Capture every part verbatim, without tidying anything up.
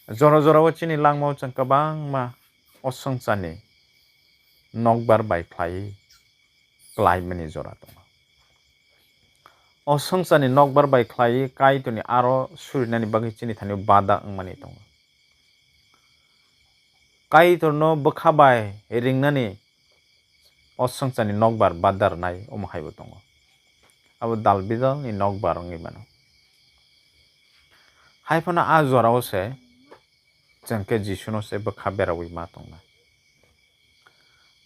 Jora jorao chini langmao chwng kwbangma o swngcharni nokbar bai khlaiwi klaimani jora tongo. O swngcharni nokbar bai khlaiwi Kaitorni aro surinani bagwi chini thani bada wngmani tongo. Kaitorno bwkha bai ringnani o swngcharni nokbar bada rwnai omo haibo tongo. Abo dal bidalni nokbar wngwi mano. Hai phano a jorao se chwng khe Jisuno se bwkha beraui ma tongnai.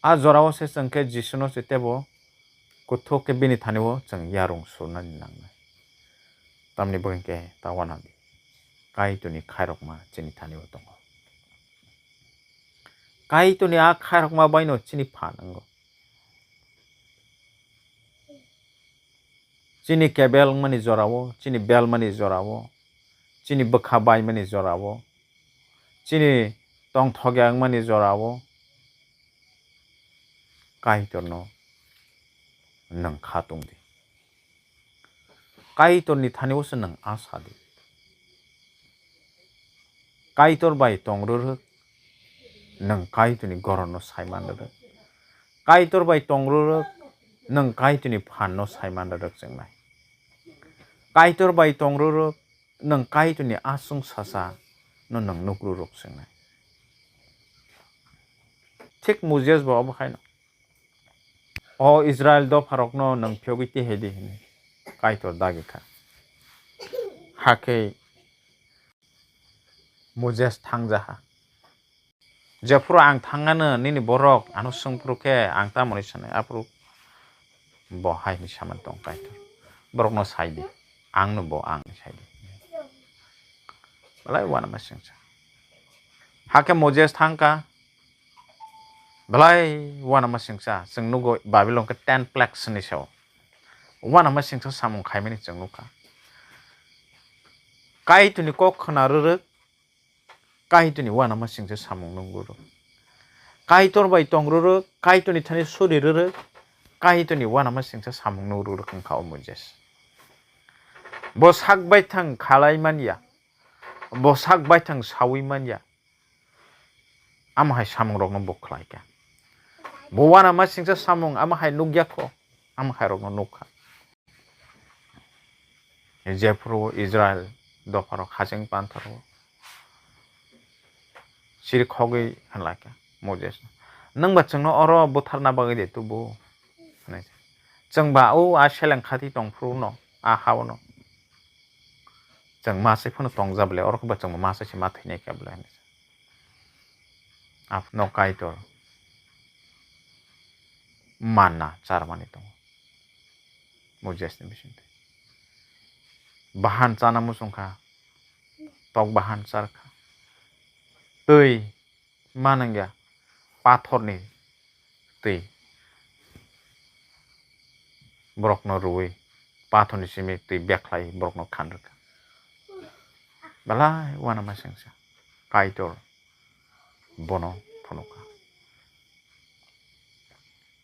A jorao se chwng khe Jisuno se teibo kuthuk khe bini thani-o chwng yarung surnani nangnai. Tamni bagwi khe ta uanadi Kaitorni khairokma chini thani-o tongo. Kaitorni a khairokma baino chini phan wngo. Chini kebel wngmani jorao, chini belmani jorao, chini bwkha baimani jorao, chini tongthokya wngmani jorao Kaitorno nwng kha tong di. Kaitorni thani-o se nwng a sa di. Kaitor bai tong rwrwk, nwng Kaitorni goronno sai man rwrwk. Kaitor bai tong rwrwk, nwng Kaitorni phanno sai man rwrwk chwngnai. Kaitor bai tong rwrwk, nwng Kaitorni aswng sasa no nwng nuk rwrwk chwngnai. Thik Moses bo obo haino. O Israel dopharokno nwng phiyogwi tihai di hwnwi Kaitor dagi kha. Hakhe Moses thangjaha. Jephuru ang thangano nini borok ano swngphuru khe ang tamoni sanai, aphuru bo hai hwnwi samani tong Kaitor. Borokno sai di, angno bo ang hwnwi sai di. Belai uanama singsa. Hakhe Moses thangkha, belai uanama singsa, chwng nugo Babilon khe ten plagues hwnwi sao. Uanama singsa samung khaimani chwng nukha. Kaitorni kok khna rwrwk, Kaitorni uanama singsa samung nung rwrwk. Kaitor bai tong rwrwk, Kaitorni thani suri rwrwk, Kaitorni uanama singsa samung nung rwrwk wngkha o Moses. Bo sak baithang khalai manya, bo sak baithang saui manya. Amo hai samungrokno bo khlaikha. Bo uanama singsa samung amo hai nukya kho, amo hai rokno nukha. Jephuru Israel dopharok haching pantharo siri khogwi hwnlaikha Moses, "Nwng ba chwngno oro butharna bagwi de tubu?" hwnwi. "Chwng ba o a seleng khati tongphuru no, a ha-o no. Chwng ma se phano tongjak le, oro khe ba chwng ma se se ma thwinai khe bwle," hwnwi. Aphano Kaitor manna charmani tongo Moses ni bisingtwi. Bahan chana muchungkha, tok bahan charkha. Twi manwngya pathorni twi borokno rwui, pathorni simi twi bekhlai borokno khan rwkha. Belai uanama singsa Kaitor bono phunukha.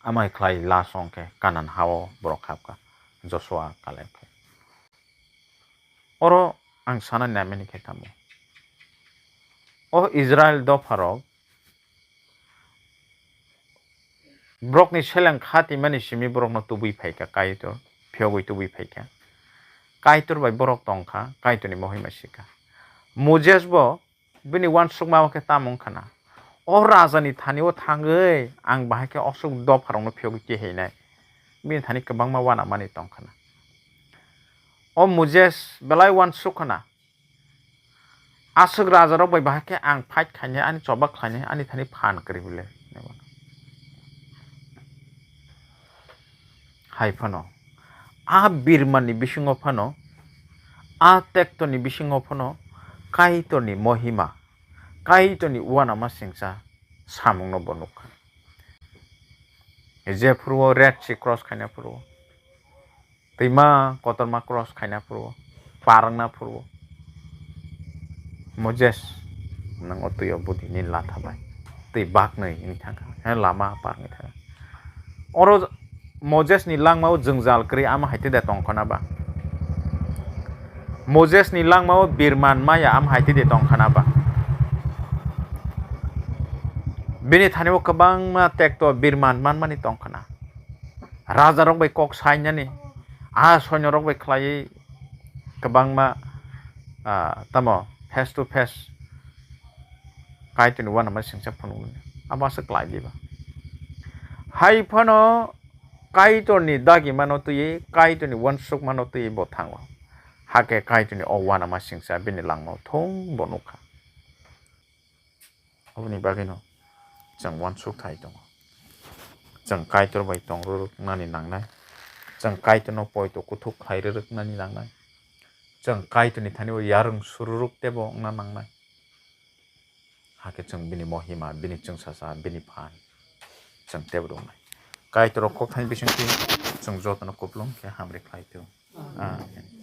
Amai khlai last hwnkhe Kanan ha-o borok hapkha, Joshua Kaleb khe. Oro ang sana naimani khe tamo, o Israel dopharok borokni seleng kha twimani simi borokno tubui phaikha Kaitor, phiyogwi tubui phaikha. Kaitor bai borok tongkha, Kaitorni mohima sikha. Moses bo bini uansukma khe tamo wngkha na, o rajani thani-o thangwi ang bahai khe osuk dopharokno phiyogwi kehainai, bini thani kwbangma uanamani tongkha na. O Moses belai uansuk khna, aswk rajarok bai bahai khe ang fight khainai, ani choba khlainai, ani thani phan kwrwi bwle. Hai phano, a birmani bisingo phano, a tekto ni bisingo phano Kaitor ni mohima, Kaitor ni uanama singsa samung no bo nukha. Jephuru o Red Sea cross khaina phuru o, twima kotorma cross khaina phuru o, par wngna phuru o, Moses, nwng o twi o budi ni latha bai twi baknwi wngwi thangkha, he lama par wngwi thangkha. Oro Moses ni langma o jwngjal kwrwi ama hai twi de tongkha na ba? Moses ni langma o birman maya ama hai twi de tongkha na ba? Bini thani o kwbangma tekto birman manmani tong khna. Raja rok bai kok sainani, a soino rok bai khlaiwi kwbangma, ah, tamo face to face Kaitorni uanama singsa phunuknani. Abo aswk klai diba? Hai phano Kaitorni dagi mano twiwi, Kaitorni uansuk mano twiwi bo thango. Hakhe Kaitorni o uanama singsa bini langmao thung bo nukha. Aboni bagwino chwng uansuk thai tongo. Chwng Kaitor bai tong rwrwknani nangnai. Chwng Kaitorno poito kuthuk khlai rwrwknani nangnai. Chwng Kaitorni thani o yarwng sururuk teibo wngna nangnai. Hakhe chwng bini mohima, bini chwngsasa, bini phan chwng teibo rwnai. Kaitor o kok thani bisingtwi chwng jotono kupulung khe hamri khlai thung. Amen.